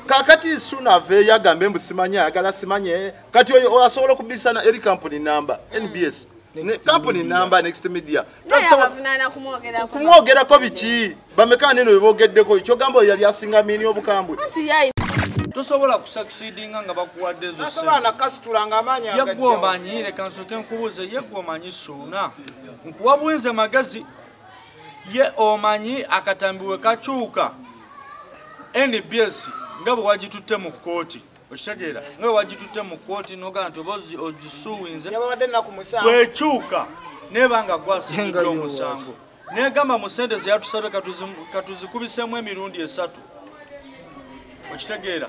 Kakati Suna aveeyo agambe mbu simanye ayagala simanye kati oyo asobola okubisana eri company number NBS company number Next Media. Kumwogerako biki? Bameka neno bebogeddeko kyogamba oyo yali asinga mini obukambwe. Tosobola kusucceedinga nga bakuwadde ezo ssente. Tosobola nakasitulanga amaanyi agajja. Ye gwomanyi, leka nsooke nkubuuze, ye gwomanyi Ssuuna. Nkuwa bwenze magezi, ye omanyi akatambi we kakyuka. NBS nga bwe wagitutte mu kkooti. Okitegeera? Nga bwe wagitutte mu kkooti n'ogamba nti oba ogisuuwinze. Yabawadde ennaku 7. Bw'ekyuka n'eba nga gw'asingiddwa omusango. N'egamba mu ssente ze yatusabye katuzikubiseemu emirundi 3. Okitegeera?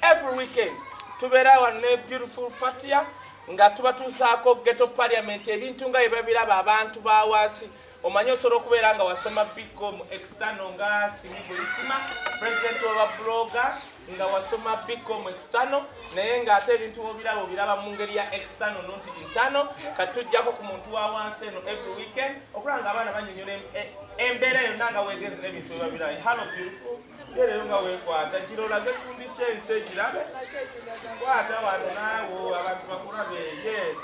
Every weekend tubeera wano ne Beautiful Fatia nga tubatuusaako Ghetto Parliament ebintu nga bye abantu ba wansi. Omanyi osobola okubeera nga wasoma BCom external nga Simigo Isima president wa blogger nga wasoma BCom external naye nga ate ebintu obiraba obiraba mu ngeri ya external not internal. Katujjako ku muntu wa wansi eno every weekend okulaba nga abaana banyonyola embeera yonna nga weegeze n'ebintu ebibabirayo. Hello beautiful. Leero nga weekwata gira olage kufundisa ensi egirabe kwata wano naawe abantu bakulabe. Yes.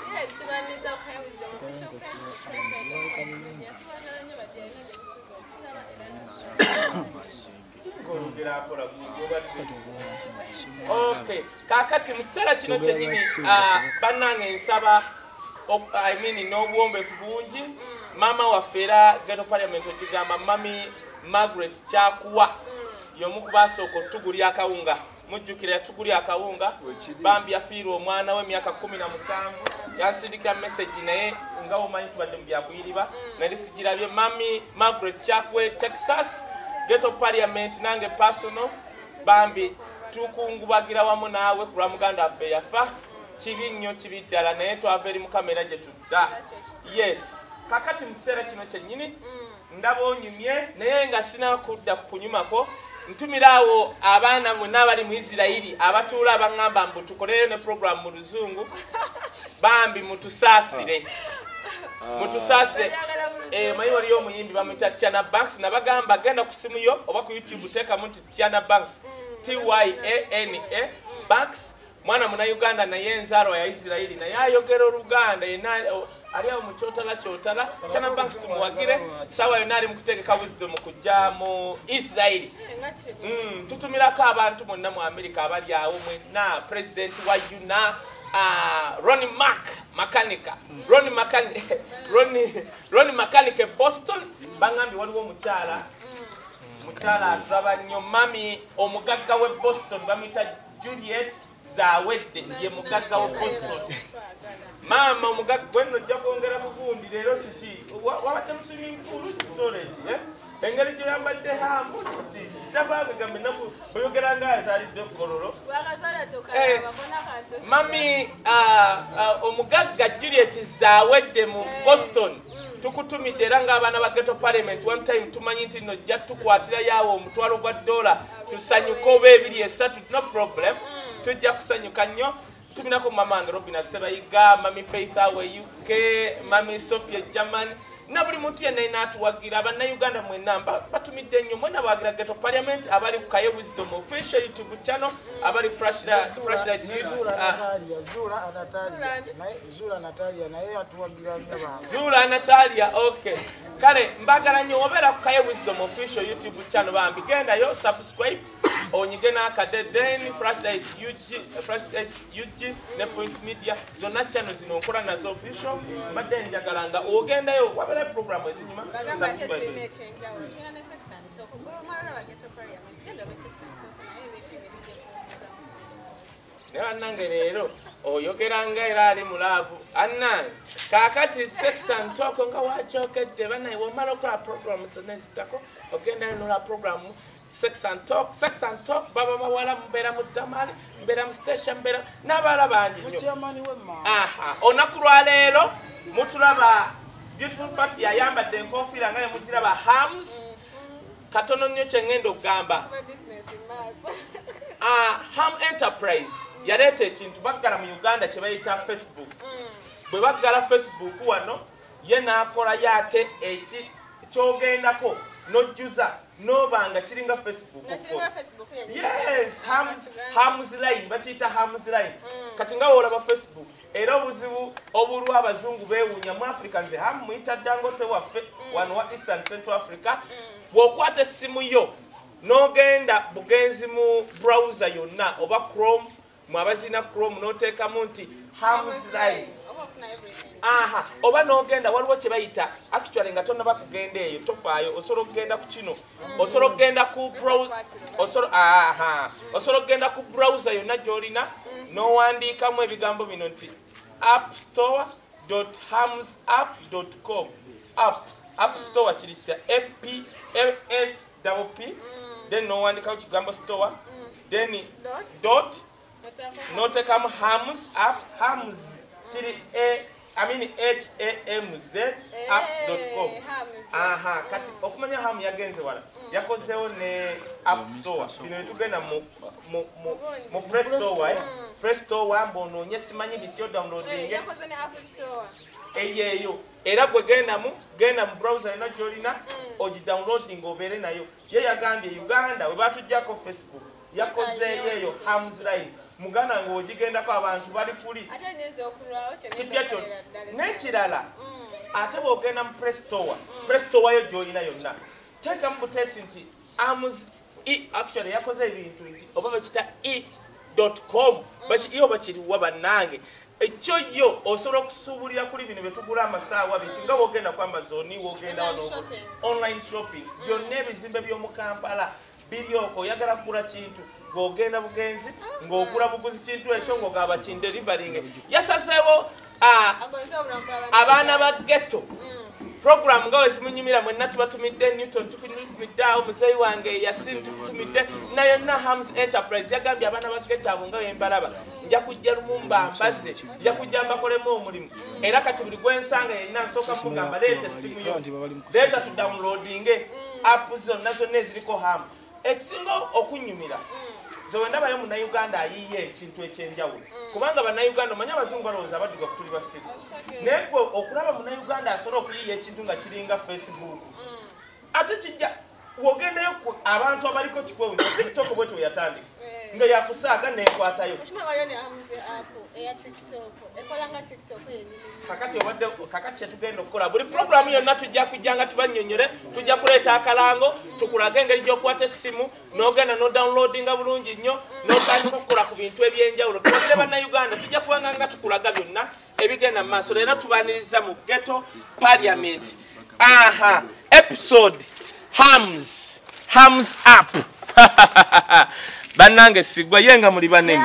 Okay, kakati mu kiseera kino kyennyini bannange nsaba I mean n'obuwombeefu bungi maama waffe era Ghetto Parliament ogigamba Mami Margaret Kyakuwa y'omu ku baasooka otugulya akawunga. Mujjukira yatugulya akawunga, bambi yafiirwa omwana we emyaka 17 yansindikira message naye nga omanyi tubadde mu byakuyiriba nali sigirabye. Mami Margaret Kyakuwa Texas Ghetto Parliament nange personal bambi tukungubagira wamu naawe ku lwa muganda waffe yafa. Kibi nnyo kibi ddala naye twava eri Mukama era gye tudda. Yes. Kakati mu kiseera kino kyennyini ndaba onyumye naye nga sinakudda kunyumako ntumiraawo abaana mwenna abali mu Isirayiri abatuula abaŋŋamba mbu tukolereyo ne program mu Luzungu bambi mutusaasire. Mutusaasire. Manyi waliyo omuyimbi bamuyita Tiana Banks nabagamba genda ku simu yo oba ku YouTube teekamu nti Tiana Banks T-Y-A-N-A Banks mwana munnayuganda naye enzaalwa ya Isirayiri naye ayogera Oluganda yenna ali awo mu kyotala kyotala. Tiana Banks tumuwagire ssaawa yonna ali mu kutegeka Wisdom kujja mu Isirayiri. Tutumirako abantu mwenna mu Amerika abali awo mwenna president wa UNA Ronnie Mark Makanika Ronnie Makanika Boston bangambye waliwo omukyala atulaba nnyo mami omugagga w'e Boston bamuyita Juliet Zawedde ye mugagga wa Boston. Maama omugagga gwe nno ojja kwongera bugundi leero kiki wabadde mu swimming pool storage engeri gy'oyambadde hamu kiki tabagamba ennaku oyogera nga yazaalidde Kololo. Mami omugagga Juliet Zawedde mu Boston tukutumidde era ng'abaana ba Ghetto Parliament one time tumanyi nti nno ojja tukwatira yaawo omutwalo gwa $, tusanyuke oba 2 3 no problem. Tujja kusanyuka nnyo. Tuminako mama wange Robina Sebayiga, Mami Faith awe UK, Mami Sophia German na buli muntu yenna yenna atuwagira. Bannayuganda mwenna batumidde nnyo mwenna bawagira Ghetto Parliament abali ku Kaye Wisdom official YouTube channel abali Flashlight Zula Natalia. Okay, kale mbagala nnyo obeera ku Kaye Wisdom official YouTube channel bambi gendayo subscribe onyige n'akadde then Flashlight UG, Flashlight UG ne Point Media zonna channel zino nkola nazo official. Mbadde njagala nga ogendayo wabeera program ezinyuma. Naye bannange leero oyogera nga era ali mu laavu annange. Kaakati Sex and Talk nga wakyogedde bannaye womala okola program zonna eziddako ogendayo nola program Sex and Talk. Sex and Talk baba bawala mubeera mu Tamale, mubeera mu station, mubeera n'abalala bangi nnyo. Olunaku lwaleero mutulaba Beautiful Party ayambadde enkofiira nga yemugiraba Hams. Katono nnyo kye ŋŋenda okugamba. Ham Enterprise yaleeta ekintu baggala mu Uganda kye bayita Facebook. Bwe baggala Facebook wano ye n'akolayo ate eki kyogendako n'ojjuza n'obanga kiringa Facebook. Yes, Hams line bakiyita Hams line. Kati nga woolaba Facebook era obuzibu obulwa abazungu beewuunya mu Africa nze Ham muyita Dangote waffe wano wa Eastern Central Africa. Bw'okwata essimu yo n'ogenda bugenzi mu browser yonna oba Chrome, mwabazina Chrome n'oteekamu nti Hams line. Aha, oba n'ogenda waliwo kye bayita actually nga tonnaba kugenda eyo tofaayo, osobola okugenda ku kino, osobola okugenda ku osobola okugenda ku browser yonna gy'olina n'owandiikamu ebigambo bino nti appstore.hamsapp.com. App store kiri kitya? A P L L P, then n'owandiikawo kigambo store, then dot n'oteekamu Hams app, Hams kiri A I mean H A M Z app.com. Aha, kati okumanya Ham yagenze wala yakozeewo ne app store. Bino tugenda mu Play Store, Play Store mbonoonye simanyi bityo downloading. Yakoze ne app store. Eyeeyo era gwe genda mu browser yonna gy'olina ogi downloading obeere nayo. Ye yagambye Uganda we batuggyako Facebook yakozeeyo eyo Hams line. Muganda ng'ogigendako abantu bali kuli kipya kyo n'ekirala. Ate bw'ogenda mu Play Store, Play Store yo gy'olina yonna teekamu buteesi nti Hams e, actually yakoze ebintu nti oba bakiyita e.com iyo bakiriwa bannange. Ekyo yo osobola okusuubulira kuli bino bye tugula amasaawa biti nga bw'ogenda ku Amazon, w'ogenda wano online shopping byonna ebizimbe by'omu Kampala biri okwo. Oyagala kugula kintu ng'ogenda bugenzi ng'ogula buguzi kintu ekyo ng'ogaba kindeliveringe. Yasazeewo abaana ba ghetto program nga wezimunyumira mwenna tubatumidde Newton, tukutumidde awo muzeeyi wange Yasin tukutumidde na yonna Hams Enterprise. Yagambye abaana ba ghetto abo nga bembalaba nja kujja Lumumba mbaze, nja kujja mbakolemu omulimu. Era kati buli gwensanga yenna nsooka mugamba leeta essimu yo, leeta tudownloadinge app zonna zonna eziriko Ham. Ekisinga okunyumira nze we ndabayo munnayuganda ayiye ekintu ekyenjawulo, kubanga bannayuganda omanyi abazungu balowooza abaddugavu tuli basiru, naye gwe okulaba munnayuganda asobola okuyiiya ekintu nga kiringa Facebook ate kijja wogendayo abantu abaliko kikwewunya. TikTok bwetyo we yatandika nga yakusaaga neekwatayo. Kakati obadde kakati kyetugenda okukola buli pulogulaamu yonna tujja kujja nga tubannyonnyole, tujja kuleeta akalango tukulage engeri gy'okwata essimu n'ogenda n'odownloadinga bulungi nnyo n'otandika okukola ku bintu ebyenjawulo. Tubagire bannayuganda tujja kubanga nga tukulaga byonna ebigenda mu maaso. Leero tubaniriza mu Ghetto Parliament. Aha, episode Hams app. Bannange sigwa ye nga muli banene.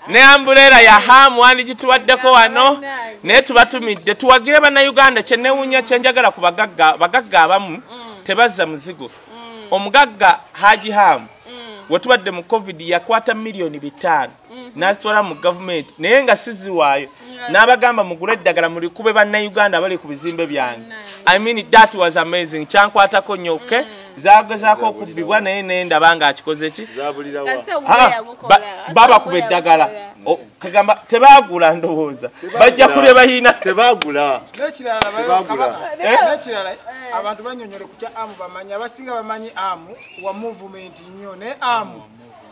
Ne umbrella ya Ham wandigituwaddeko wano naye tubatumidde tuwagire bannayuganda. Kyenewuunya kyenjagala ku bagagga, bagagga abamu tebazza muzigo. Omugagga Haji Ham wetubadde mu COVID yakwata 5 million n'azitwala mu gavumenti naye nga siziwaayo n'abagamba mugule eddagala mulikube bannayuganda abali ku bizimbe byange. I mean that was amazing. Kyankwatako nnyo. Okay, zagezaako okubbibwa naye nendaba nga akikoze ki, babakuba eddagala kagamba tebaagula, ndowooza bajja kulya bayina tebagula. N'ekirala abantu bannyonnyole ku kya Amu bamanyi, abasinga bamanyi Amu wa movement nnyo, naye Amu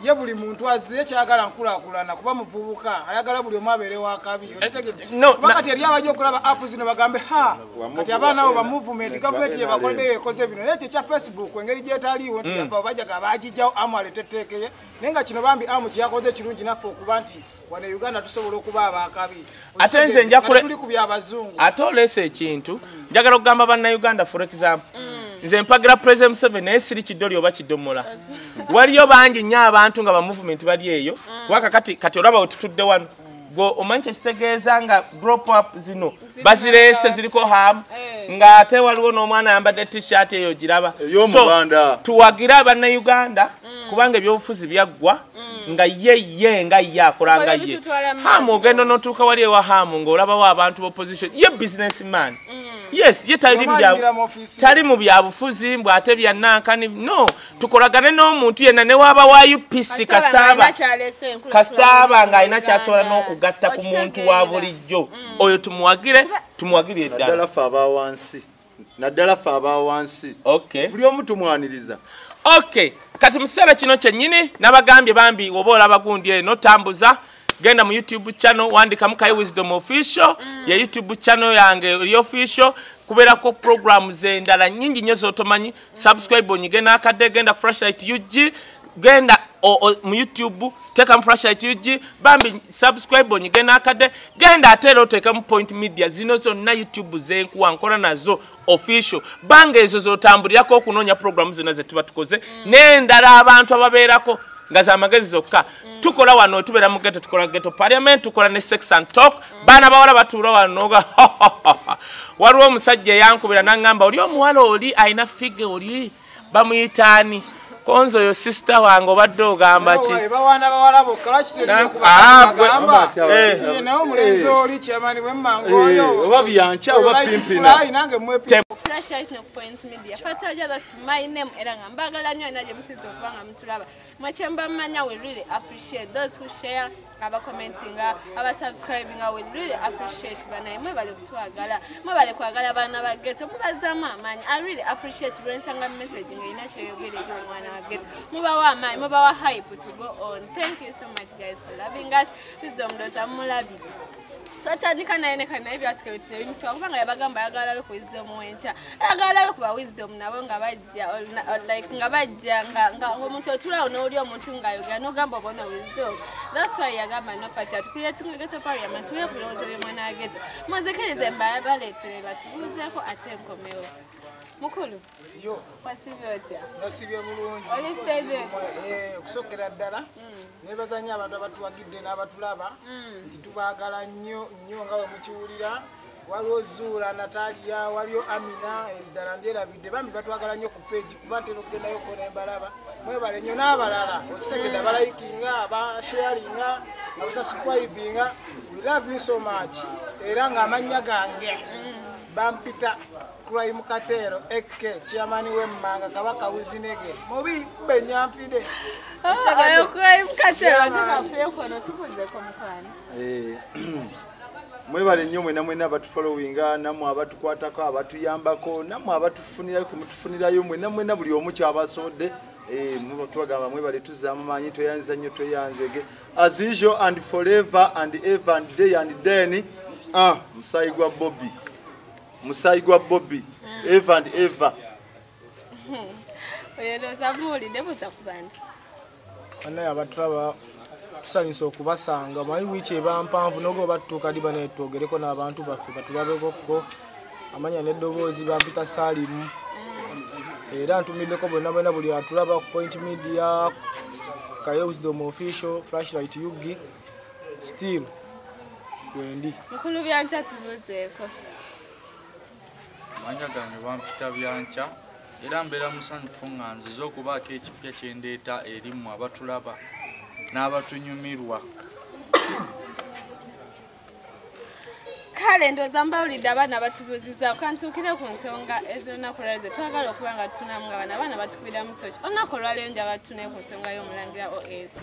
ye buli muntu azze kyagala nkulaakulana kuba muvubuka ayagala buli omu abeere wakabi. Okitegedde? Kuba kati eri abajja okulaba app zino bagambe ha kati abaana abo ba movement gavumenti ye bakoleddeyo ekoze bino. Naye ekyo ekya Facebook engeri gyetaliiwo nti yava bajjaga baagijjawo Amu aleete etteekeye, naye nga kino bambi Amu kye yakoze kirungi naffe okuba nti wano e Uganda tusobola okuba abakabi. Ate nze nja tuli ku byabazungu. Ate oleese ekintu njagala okugamba bannayuganda, for example nze mpagira President Museveni naye siri kidoli oba kidomola. Waliyo bangi nnyo abantu nga ba movement bali eyo kuba kati olaba wetutudde wano gwe omanyi kyekitegeeza nga drop up zino bazireese ziriko Ham ng'ate waliwo n'omwana ayambadde t-shirt eyo giraba. So tuwagire abannayuganda kubanga ebyobufuzi byaggwa nga ye nga ye akola nga ye. Ham ogenda n'otuuka wali ewa Ham ng'olabawo abantu b'opposition ye businessman. Yes, ye tali mu byabufuzi mbw ate bya nankani. No, tukolagane n'omuntu yenna ne waba wa UPC kasitaba ng'alina kyasobola n'okugatta ku muntu wa bulijjo. Oyo tumuwagire, tumuwagire eddala. Naddala ffe aba wansi. Naddala ffe aba wansi. Okay. Buli omu tumwaniriza. Okay, kati mu kiseera kino kyennyini nabagambye bambi oba olaba gundi eno tambuza. Genda mu YouTube channel wandika Kaye Wisdom Official, ya YouTube channel yange eri official, kubeerako programs endala nnyingi nnyo z'otomanyi. Subscribe onyige n'akadde, genda Flashlight UG, genda mu YouTube teekamu Flashlight UG, bambi subscribe onyige n'akadde, genda ate era oteekamu Point Media. Zino zonna YouTube zenkuwa nkola nazo official, banga ezo z'otambulirako okunoonya programs zonna ze tuba tukoze n'endala abantu ababeerako nga za magezi zokka. Tukola wano, tubeera mu ghetto, tukola ghetto parliament, tukola ne sex and talk. Baana bawala batuula wano nga waliwo omusajja eyankubira n'aŋŋamba oli omuwala oli alina fige oli bamuyitaani konzo oyo sister wange obadde ogamba ki? Bawana bawala bokka lwaki terina kubagamba naye omulenzi oli chairman w'emmango oyo oba byanca oba pimpina nange mwepi. Flashlight no Point Media. Fataja, that's my name. Era nga mbagala nnyo ena gye musize okuba nga mutulaba. Mwechemba mmanya, we really appreciate those who share, aba commentinga, aba subscribinga, we really appreciate banaye. Mwebale kutwagala, mwebale kwagala baana ba ghetto, mubazaamu amaanyi. I really appreciate bwe nsanga message ng'erina kyeyogera eri omwana wa ghetto. Mubawa amaanyi, mubawa hype to go on. Thank you so much guys for loving us. Wisdom ndoza mulabi. Twatandika naye ne kana ebyatuka ebintu ne bimusika kubanga yabagamba ayagala abe ku Wisdom wenkya, ayagala abe kuba Wisdom nabo nga bajja like nga bajja nga omuntu otulaawo n'oli omuntu ng'ayogera n'ogamba obona Wisdom. That's why yagamba no party at creating a ghetto parliament tuye ku birowoozo by'omwana wa ghetto. Munzikirize mbabaleetere batubuuzeeko ate nkomewo. Mukulu, yo wasibye otya? Nasibye bulungi. Oli stable? Okusookera ddala neebaza nnyo abantu abatuwagidde n'abatulaba nti tubaagala nnyo nnyo nga bwe mukiwulira. Waliwo Zuula, Natalia, waliwo Amina, eddala ndyerabidde. Bambi batwagala nnyo ku page kuba ntera okugendayo ko ne mbalaba. Mwebale nnyo n'abalala okitegedde, abalayikinga, abasharinga, abasubscribinga. We love you so much. Era ng'amannya gange bampita Crime Katero, AK, chairman w'emmanga, Kabaka Uzinege. Mubi benyanfide. Oyo Crime Katero tukafuye kono tubuuzeeko mukwano. Mwebale nnyo mwena mwena abatufollowinga, nammwe abatukwatako, abatuyambako, nammwe abatufunirayo kumutufunirayo, mwena mwena buli omu kyabasodde. Tubagamba mwebale, tuzzaamu maanyi, tweyanziza nnyo, tweyanzege. As usual and forever and ever and day and then, musaayi gwa Bobby. Musaayi gwa Bobby, ever and ever. Oyo ndowooza muwulidde, buuza ku bantu. Bannaye abatulaba tusanyusa okubasanga. Manyi wiiki eba mpanvu n'ogoba batutuuka ddi banaye twogereko n'abantu baffe batulabekokko. Amanya n'eddoboozi bampita Saalimu. Era ntumiddeko bonna bonna buli atulaba ku Point Media, Kaye Wisdom Official, Flashlight UG, still wendi. Mukulu Byanca tubuuzeeko. Amanya gange bampita Byanca era mbeera musanyufu nga nzize okubaako ekipya kye ndeeta eri mmwe abatulaba n'abatunyumirwa. Kale ndowooza mbawulidde abaana batubuuzizzaako. Kantuukire ku nsonga ez'olunaku olwaleero ze twagala okuba nga tutunamu nga bano abaana batukubiramu toki. Olunaku olwaleero njagala tutunayo ku nsonga y'omulangira OS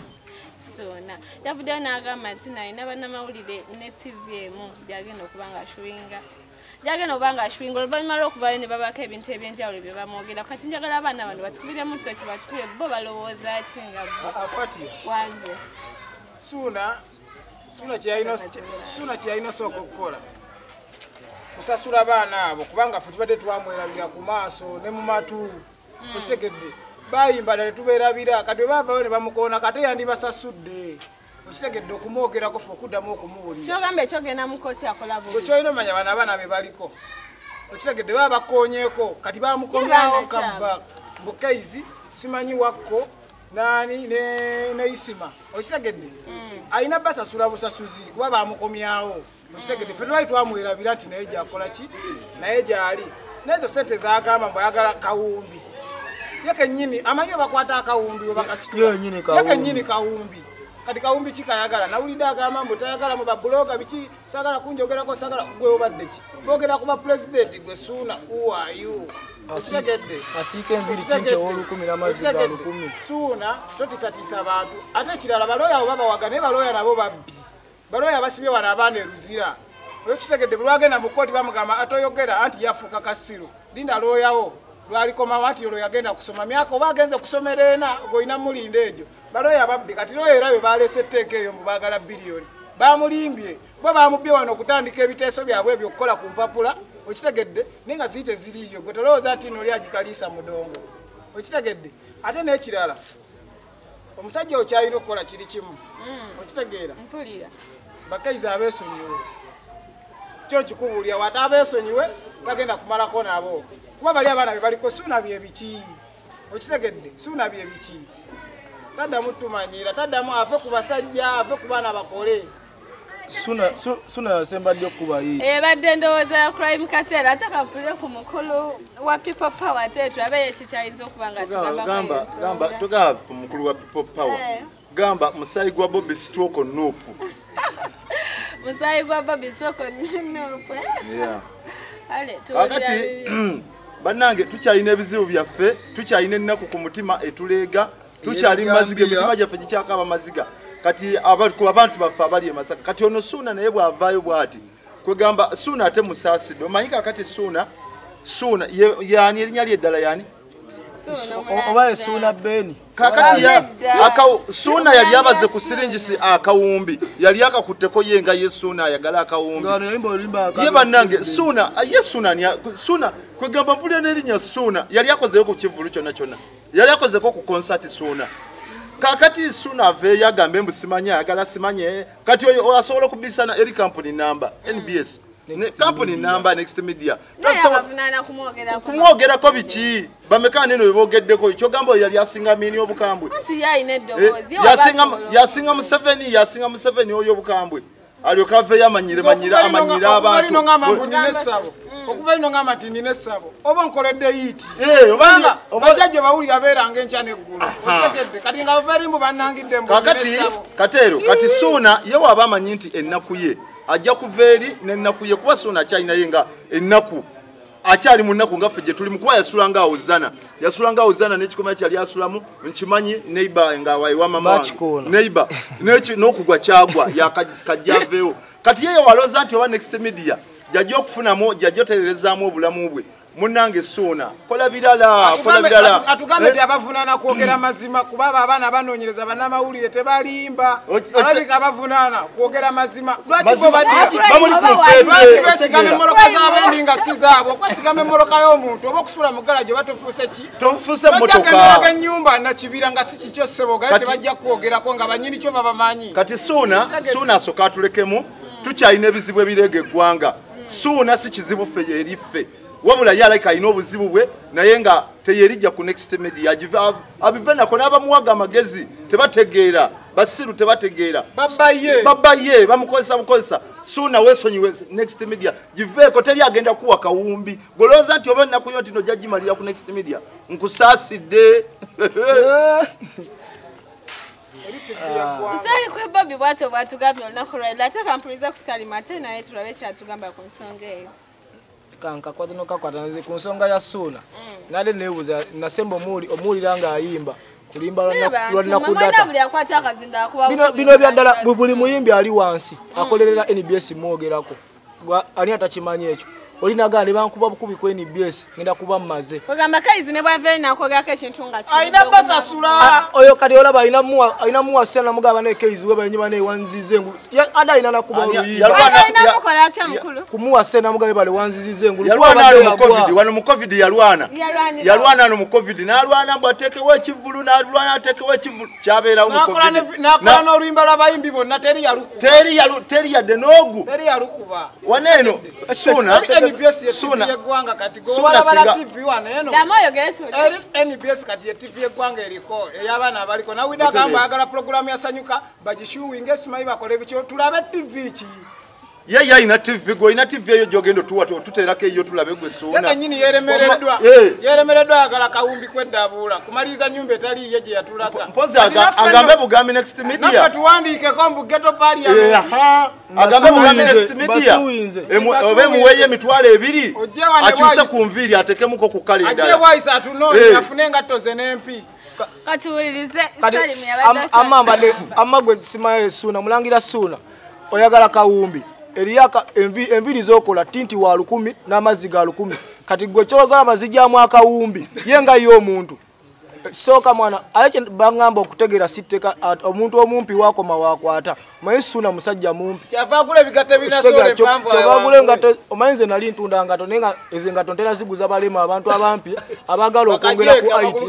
Ssuuna. Yavuddeyo n'agamba nti nalina bannamawulire ne TV emu gy'agenda okuba nga ashuwinga. Gyagenda oba nga ashuwinga oluvannyuma lw'okuvaayo ne babaako ebintu eby'enjawulo bye bamwogera. Kati njagala abaana bano batukubiremu toki batukubire bo balowooza ki nga bo. Fatia. Wange. Ssuuna kye yalina osooka okukola kusasula baana abo kubanga ffe tubadde twamwerabira ku maaso ne mu matu. Okitegedde, bayimba ddala tetubeerabira. Kati bwe baavaayo ne bamukoona kate yandibasasudde. Okitegedde okumwogerako ffe okuddamu okumuwulira. Ky'ogamba ekyogenda mu kkooti akola bubi. Gwe ky'olina omanya bano abaana be baliko. Okitegedde baba bakoonyeeko kati bamukomyawo comeback. Mbu Kaizi simanyi wakko nani ne Isima. Okitegedde alina basasula busasuzi kuba bamukomyawo. Okitegedde ffe twali twamwerabira nti naye gy'akola ki, naye gy'ali. N'ezo ssente z'agamba mbu ayagala kawumbi. Ye kennyini amanyi bakwata akawumbi we bakasitula. Ye kennyini kawumbi. Kati kawumbi ki kayagala? Nawulidde agamba mbu tayagala mu babuloga biki, saagala kunjogerako, saagala gwe obadde ki? Boogera ku ba pulezidenti gwe Suuna, who are you? Okitegedde? Asiika enviiri tinti ow'olukumi n'amazzi ga 1000. Suuna totiisatiisa bantu. Ate ekirala balooya abo babawaga naye balooya nabo babbi. Balooya basibye wano abaana e Luzira. Okitegedde bwe lwagenda mu kkooti bamugamba atoyogera anti yafuuka kasiru. Linda looyawo. Lwalikomawo anti olwo yagenda kusoma myaka oba agenze kusomera ena ng'olina mulinda egyo. Balooya babbi kati looya era bwe baleese etteeka eyo mbu baagala biliyoni. Bamulimbye. Bo bamubbye wano okutandika ebiteeso byabwe ebyo okukola ku mpapula. Okitegedde naye nga ziri teziriiyo. Gwe tolowooza nti nno oli agikaliisa mudongo. Okitegedde. Ate n'ekirala omusajja okyalina okukola kiri kimu. Okitegeera? Mpulira. Bakaiza abeesonyiwe. Kyo kikubuulira wate abeesonyiwe tagenda kumalako nabo. Kuba bali abaana be baliko Suuna bye biki. Okitegedde? Suuna bye biki. Taddamu tumanyira, taddamu ave ku basajja, ave ku baana bakole. Suuna yasemba ddi okukuba yiiti? Ebadde ndowooza ya Crime Cartel, ate kampulire ku mukulu wa People Power ate tulabe ye kikyayinza okuba nga tugamba. Gamba tugamba ku mukulu wa People Power. Gamba musaayi gwa Bobi Stroke Nupu. Musaayi gwa Bobi Stroke Nupu. Yeah. Ale kakati bannange tukyalina ebizibu byaffe, tukyalina ennaku ku mutima etuleega, tukyali maziga, emitima gyaffe gikyakaaba maziga. Kati abantu baffe abali e Masaka. Kati ono Suuna naye bw'avaayo bw'ati kwegamba Suuna ate musaasidde. Omanyi kaakati Suuna yani erinnya lye eddala yani? Oba ye Suuna Beni. Kaakati Suuna yali abaze ku siringisi akawumbi, yali akakutteko ye nga ye Suuna ayagala akawumbi. Ye bannange Suuna, ye Suuna Suuna kwegamba mpulira n'erinnya Suuna yali akozeeko ku kivvulu kyonna kyonna. Yali akozeeko ku konsati Suuna. Kakati Suuna aveeyo agambe mbu simanye ayagala simanye. Kati oyo asobola okubisana eri kampuni namba NBS. Kampuni namba Next Media. Kumwogerako biki? Bameka neno bebogeddeko. Kyogamba oyo yali asinga mini obukambwe. Anti ye alina eddoboozi. Yasinga Museveni, yasinga Museveni oyo obukambwe. Alyoka aveeyo amanyire amanyire abantu. Okuva lino ngamba nti nina essabo oba nkoledde yiiti. Obanga bajjajja bawulira beeranga enkya n'eggulo. Okitegedde? Kati nga bava eri mbu bannangidde mbu nina essabo. Kateero kati Suuna ye waaba amanyi nti ennaku ye ajja kuva eri n'ennaku ye kuba Suuna akyalina ye nga ennaku akyali mu nnaku nga ffe gye tulimu kuba yasulanga awo Zana. Yasulanga awo Zana n'ekikomera kyali asulamu nkimanyi neighbor nga wa mama wange. Neighbor n'okugwa kyagwa yakajja aveewo. Kati ye walooza nti oba Next Media jajja okufunamu, jajja otererezaamu obulamu bwe. Munnange Suuna kola birala, kola birala. Atugambe nti abavunaana kwogera mazima kuba abo abaana banoonyereza bannamawulire tebalimba. Alabika abavunaana kwogera mazima. Lwaki bo lwaki beesigama emmoloka z'abendi nga si zaabwe? Okwesigama emmoloka y'omuntu oba okusula mu ggalagi oba tofuuse ki? Tofuuse mmotoka. Bajja ennyumba Nakibira nga si kikyo ssebo, gaye tebajja kwogerako nga bannyini kyo babamanyi. Kati Suuna asooka atulekemu, tukyalina ebizibu ebireega eggwanga. Suuna si kizibu ffe eri ffe. Wabula ye alabika alina obuzibu bwe naye nga teyerijja ku Next Media abive nako n'abamuwaga amagezi tebategeera, basiru tebategeera. Babba ye bamukozesa bukozesa. Suuna weesonyiwe Next Media giveeko, teri agenda kuwa kawumbi. Golowooza nti oba ennaku yo nti nojja gimalira ku Next Media, nkusaasidde. Musaayi kwe Bobi bw'atyo bw'atugambye olunaku lwaleero. Ate kampulize ku Salima ate naye tulabe kyatugamba ku nsonga eyo. Kankakwata nokakwata nze ku nsonga ya Suuna. Nale neebuuza nasemba omuwulira ng'ayimba kulimba lwa data. Bino bya ddala buli muyimbi ali wansi akolerera NBS mwogerako. Ani atakimanyi ekyo? Olinaga ne bankuba bukubi ku NBS ngenda kuba mmaze. Kugamba Kaizi ne bw'ava eri n'akwogerako ekintu nga kino. Alina basasula. Oyo kati olaba alina muwa ssente namugamba ne Kaizi we balinye bane wanzize engulu. Ada alina nakuba oluyimba. Alina mukola atya mukulu? Kumuwa ssente namugamba bale wanzizize engulu. Yalwana ano mu COVID, wano mu COVID yalwana. Yalwana ano mu COVID n'alwana mbu ateekewo ekivvulu n'alwana ateekewo ekivvulu kyabeerawo mu COVID. N'akola n'oluyimba lw'abayimbi bonna teri yalukuba. Teri yadde n'ogu. Teri yalukuba. Wano eno Suuna NBS ye TV y'eggwanga kati gowalabala TV wano eno. NBS kati ye TV y'eggwanga eriko ey'abaana abaliko. Nawulidde agamba ayagala pulogulaamu ya Sanyuka bagishuwinge simanyi bakole biki tulabe TV ki. Ye yalina TV gwe olina TV eyo gy'ogenda otuwa otuteerako eyo tulabe gwe Suuna. Ye kennyini yeeremereddwa. Yeeremereddwa ayagala kawumbi kweddabuula kumaliriza nnyumba etali ye gye yatulaka. Mpozi agambe bugambi Next Media. Naffe tuwandiikeko mbu Ghetto Parliament. Agambe bugambi Next Media. Obe muweeyo 20,000 akyuse ku nviiri atekemuko ku kale endala. Ajje bwayise atunoonye afune engatto ze n'empi. Katuwulirize Salim yabadde amma gwe simayo Suuna mulangira Suuna oyagala kawumbi. Eriyaka enviiri z'okola tinti wa 1000 n'amazzi ga 1000 kati gwe kyogala amazzi akawumbi ye nga ye omuntu sooka mwana ate bangamba okutegeera sitteka omuntu omumpi wakoma wakwata omanyi Suuna musajja mumpi kyava agula ebigatto ebinasobola empanvu kyava agula engatto omanyi nze nali ntunda ngatto naye nga ezo engatto ntera ziguza balema abantu abampi abaagala okwongera ku IT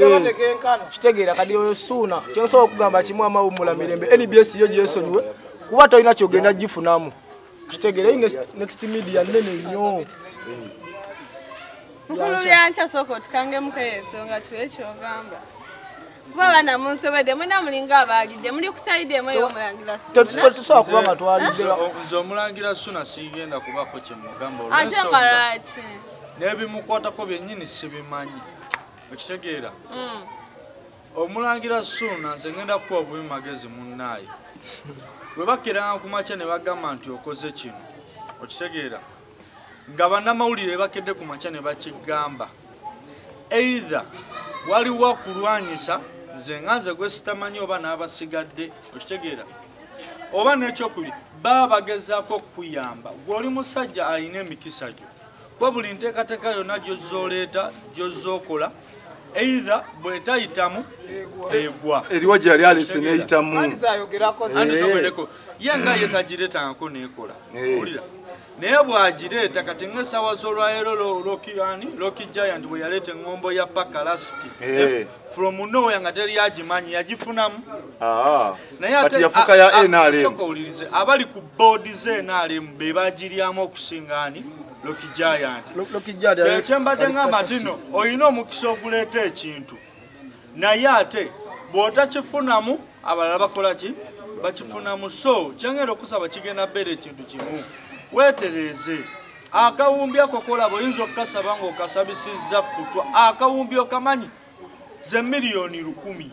kitegeera kati oyo Suuna kye nsobola okugamba kimu amawummula mirembe NBS yo gyesonyiwe kuba tolina kyogenda gifunamu. Kitegeera Next Media nnene nnyo. Mukulu Byancha sooka otukangemuko ensonga tuwe ky'ogamba. Kuba abaana munsobedde mwena mulinga abaalidde muli ku sayidi emu ey'omulangira Suuna. Tetusobola kuba nga twalidde. Nze omulangira Suuna sigenda kubaako kye mugamba Ate nga lwaki? N'ebimukwatako byennyini sibimanyi. Okitegeera? Omulangira Suuna nze ngenda kukuwa bubi magezi munnaaye. Bwe bakeeranga ku makya ne bagamba nti okoze kino okitegeera nga bannamawulire bakedde ku makya ne bakigamba either waliwo akulwanyisa nze nga nze gwe sitamanyi oba n'abasigadde okitegeera oba n'ekyokubiri baba bagezaako okukuyamba gwe oli musajja alina emikisa gyo kuba buli nteekateeka yonna gy'ozooleeta gy'ozookola either bw'etayitamu egwa eriwa gye yali alese n'eyitamu ye nga ye tagireetangako n'ekola owulira naye bw'agireeta kati ng'essaawa z'olwaleero Rocky Giant bwe yaleeta eŋŋombo ya Pakalast from nowhere nga teri agimanyi yagifunamu naye ate yafuuka ya NRM sooka owulirize abali ku boodi z'NRM be bagiryamu okusinga ani Rocky Giant. Kyembadde ngamba nti olina omukisa oguleeta ekintu naye ate bw'otakifunamu abalala bakola ki bakifunamu so kyengenda okusaba kigenda bbeera ekintu kimu weetereeze akawumbi ako kolaba oyinza okukasaba ng'okasabisizza futwa akawumbi okamanyi ze 1,000,000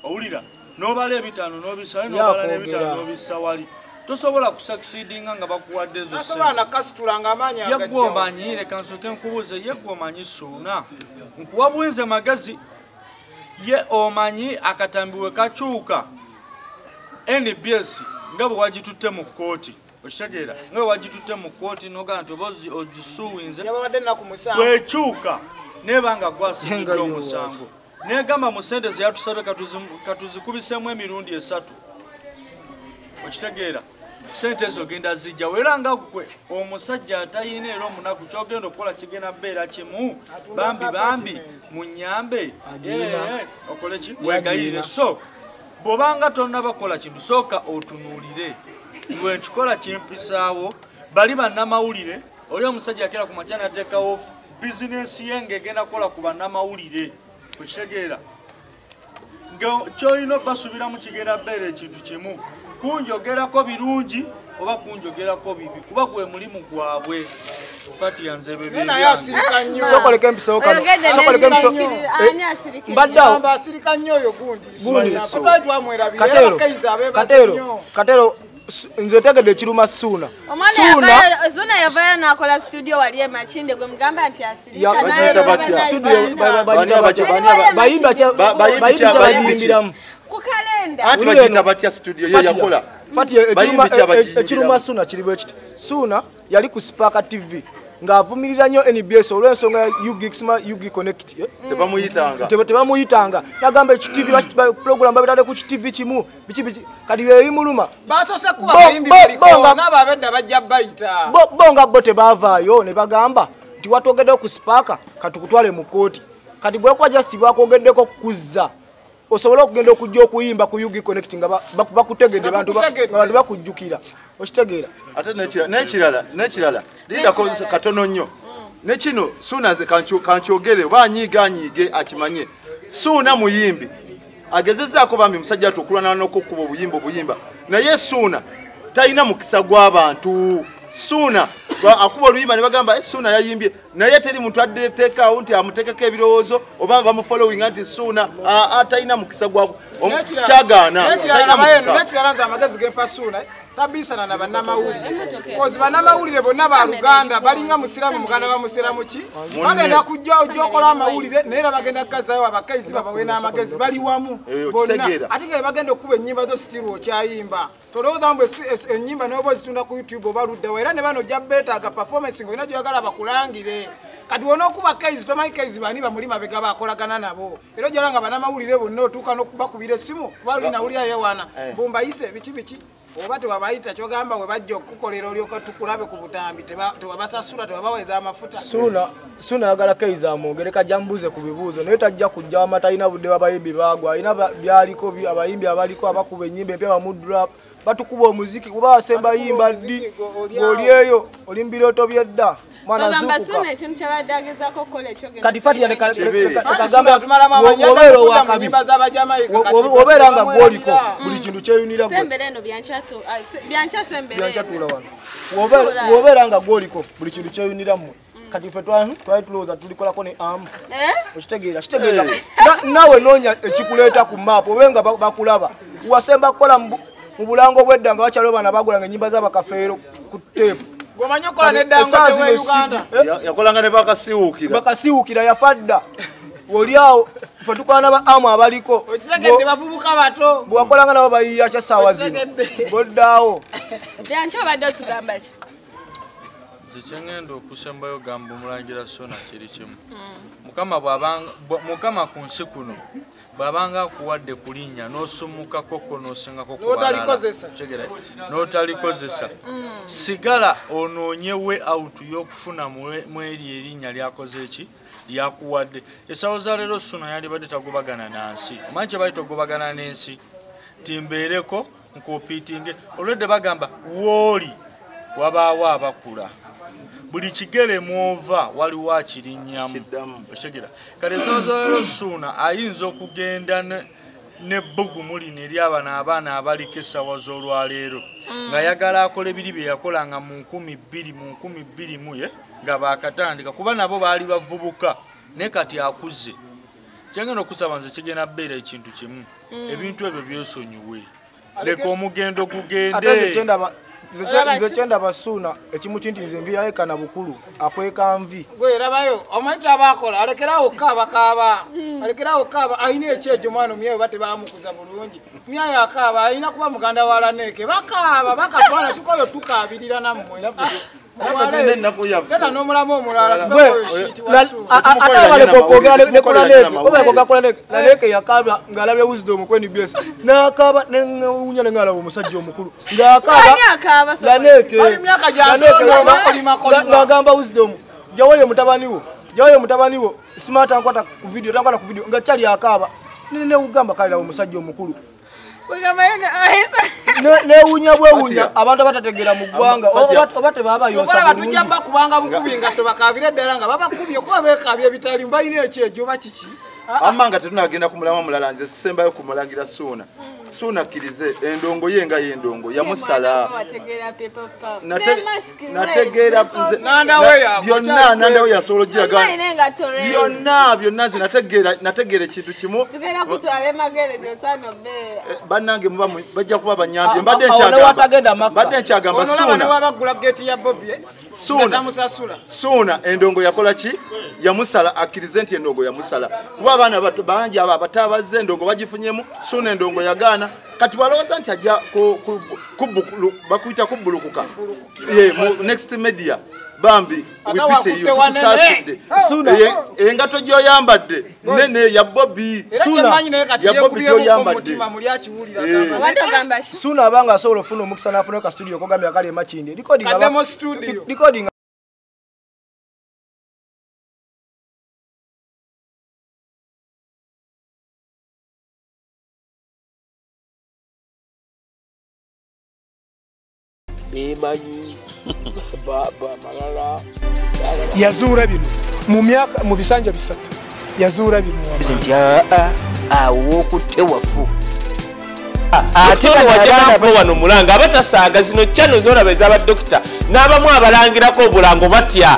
owulira n'obala 5 n'obisa n'obala n'5 n'obisa wali tosobola kusucceedinga nga bakuwadde ezo ssente. Nakasitulanga amaanyi agajja. Ye gwe omanyi leka nsooke nkubuuze ye gwe omanyi Suuna nkuwa bwinze magezi ye omanyi akatambi we kakyuka NBS nga bwe wagitutte mu kkooti okitegeera nga bwe wagitutte mu kkooti n'ogamba nti oba ogisuuwinze bwekyuka neeba nga gwasikiddwa omusango negamba mu ssente ze yatusabye katuzikubiseemu emirundi 3 okitegeera sente ezo genda zijja era nga gwe omusajja atayina era omunaku kyogenda okukola kigenda bbeera kimu bambi bambi munyambe okole ki wegayirire so bw'obanga tonnaba kukola kintu sooka otunuulire lwe nkikola kimpisaawo bali bannamawulire oli omusajja yakeera ku makya n'ateekawo bizinensi ye ng'egenda kukola ku bannamawulire okitegeera nga ky'olina obbasuubiramu kigenda bbeera ekintu kimu kunjogerako birungi oba kunjogerako bibi kuba gwe mulimu gwabwe Fati yanze bebe naye asirika nnyo sokoleka empiso kano sokoleka empiso mbadde asirika nnyo oyo gundi Suuna twamwerabira era bakaiza abeebaza nnyo Katero nze tegedde ekiruma Suuna Suuna yavayo n'akola studio wali e Makindye gwe mugamba nti asirika naye ku kalenda anti bagiyita batya studio ye yakola Fati ekiruma Suuna kiri bwe kiti Suuna yali ku Spark TV ng'avumirira nnyo NBS olw'ensonga ya UG Connect tebamuyitanga tebamuyitanga nagamba ekitivi program babitadde ku TV kimu biki biki kati bye bimuluma basoose kuba abayimbi baliko n'abo abedda bajja bayita bo nga bo tebaavaayo ne bagamba nti watwogeddeko ku Spark katukutwale mu kkooti kati gwe kuba just bakwogeddeko kuzza osobola okugenda okujja okuyimba ku UG Connect nga bakutegedde bantu bakujjukira okitegeera ate n'ekirala lindako katono nnyo ne kino Suuna kankyogere oba anyiige akimanye Suuna muyimbi agezezzaako bambi musajja ati okulwana n'okukkuba obuyimba obuyimba naye Suuna talina mukisa gw'abantu. Suuna akuba oluyimba ne bagamba Suuna yayimbye, naye teri muntu addeteekaawo nti amuteekeko ebirowoozo oba bamufollowinga nti Suuna atalina mukisa gwa kyagaana. N'ekirala nze amagezi gempa Suuna tabisana na bannamawulire, kozi bannamawulire bonna ba Luganda balinga musiramu muganda wa musiramu ki bagenda kujja ojja okola amawulire naye era bagenda kukazayo abakazi babawe n'amagezi bali wamu bonna, ate nga bagenda okuba ennyimba zo sitiru okyayimba tolowooza mbu ennyimba n'oba ozitunda ku YouTube oba luddawa, era ne bano ojja beetaaga performance ng'olina gy'oyagala bakulangire. Kati wonookuba kaizi tomanyi kaizi bani bamuli mabega bakolagana nabo, era ojjala nga bannamawulire bonna otuuka n'okubakubira essimu kuba luli nawulira yeewaana mbu mbayise biki biki oba tewabayita kyogamba we bajja okukukolera olyoka tukulabe ku butambi tewabasasula tewabaweza amafuta. Suuna ayagala Kaizi amwogere kajja mbuze ku bibuuzo, naye tajja kujja wama talina budde w'abayimbi baagwa, alina byaliko abayimbi abaliko abakuba ennyimba empya bamudrop batukuba omuziki kuba asemba yimba ddi ng'oli eyo oli mu birooto by'edda. Mwana zuukuka kati Fati obeera nga gwoliko buli kintu kyeyunira bw'obeera nga gwoliko buli kintu kyeyunira mmwe. Kati ffe twali tulowooza tulikolako ne amu okitegeera kitegeera naawe noonya ekikuleeta ku maapu obe nga bakulaba wasemba kukola mu bulango bw'edda nga bakyaliwo bana bagulanga ennyimba z'abakafeero ku teepu. Gwomanyi okola ne Dangote we Uganda yakolanga ne bakasiwuukira bakasiwuukira yafa dda. Oli awo ffe tukola n'aba amu abaliko okitegedde bavubuka bato bwewakolanga nabo bayiiya kya ssaawa zino goddaawo. Byanki obadde otugamba ki? Nze kyengenda okusembayo gamba omulangira Suuna kiri kimu. Mukama ku nsi kuno bw'abanga akuwadde ku linnya n'osumukako n'osingako ku balala n'otalikozesa, sigala onoonye way out y'okufuna mweri erinnya lyakoze ki lyakuwadde. Essaawa za leero Suuna yandibadde tagobagana na nsi. Omanyi kye bayita okugobagana n'ensi? Nti mbeereko nkopiitinge. Olwedde bagamba wooli wabaawo abakula, buli kigere mwova waliwo akirinnyamu. Okitegera? Kale essaawa za leero Suuna ayinza okugenda n'ebbugumu lino eri abano abaana abaliko essaawa z'olwaleero ng'ayagala akole biri bye yakolanga mu 2000 mu 2001 nga baakatandika, kuba nabo baali bavubuka naye kati akuze. Kyengenda okusaba nze kigenda bbeera ekintu kimu, ebintu ebyo byesonyiwe, leka omugendo gugende. Nze kyendaba Suuna ekimu kinti nze nvi yalekana bukulu akweka nvi. Gwe erabayo omanyi kyabakola alekerawo okukaaba kaaba alekerawo okukaaba alina ekyejo mwana omyayo oba tebamukuza bulungi myayo akaaba alina kuba muganda wa Laneeke bakaaba bakatwala tukoyo tukaabirira nammwe. Genda n'omulamu omulala ate yakaaba ng'alabye Wisdom ku NBS n'akaaba newuunya ne ng'alaba omusajja omukulu ng'akaaba ng'agamba Wisdom jawayo mutabani wo smart ankwata ku video tankwata ku video nga kyali akaaba newugamba kale laba omusajja omukulu newunya bwewunya abantu abatategeera mu ggwanga oba tebabayonsa batujja bakubanga bukubi nga tebakaabira ddala nga babakubye kuba beekaabya ebitali balina ekyejo oba kiki. Amma nga tetunagenda ku mulamwa mulala nze tusembayo kumulangira Suuna. Suuna akkirize endongo ye nga y'endongo yamusala nategeera byonna Nandawe yasobola ogiraga byonna byonna nze nategeera ekintu kimu. Bannange bajja kuba banyambye mbadde nkyagamba Suuna endongo yakola ki? Yamusala akkirize nti endongo yamusala kuba abaana bato bangi abo abatabazze endongo bagifunyemu. Suuna endongo yagaana kati balowooza nti ajja bakuyita kubbulukuka next media bambi wipite engato gy'oyambadde nene ya Bobby gy'oyambadde. Suuna abanga asobola okufuna omukisa n'afuna ka studio kogambye akali e Makindye recording bemanyi baba malala yazuura bino mu myaka mu bisanja bisatu yazuura bino nti awo okutte wafu. Ate wajja wano mulanga abatasaaga zino channel zolaba ez'abadokita n'abamu abalangirako obulango batya.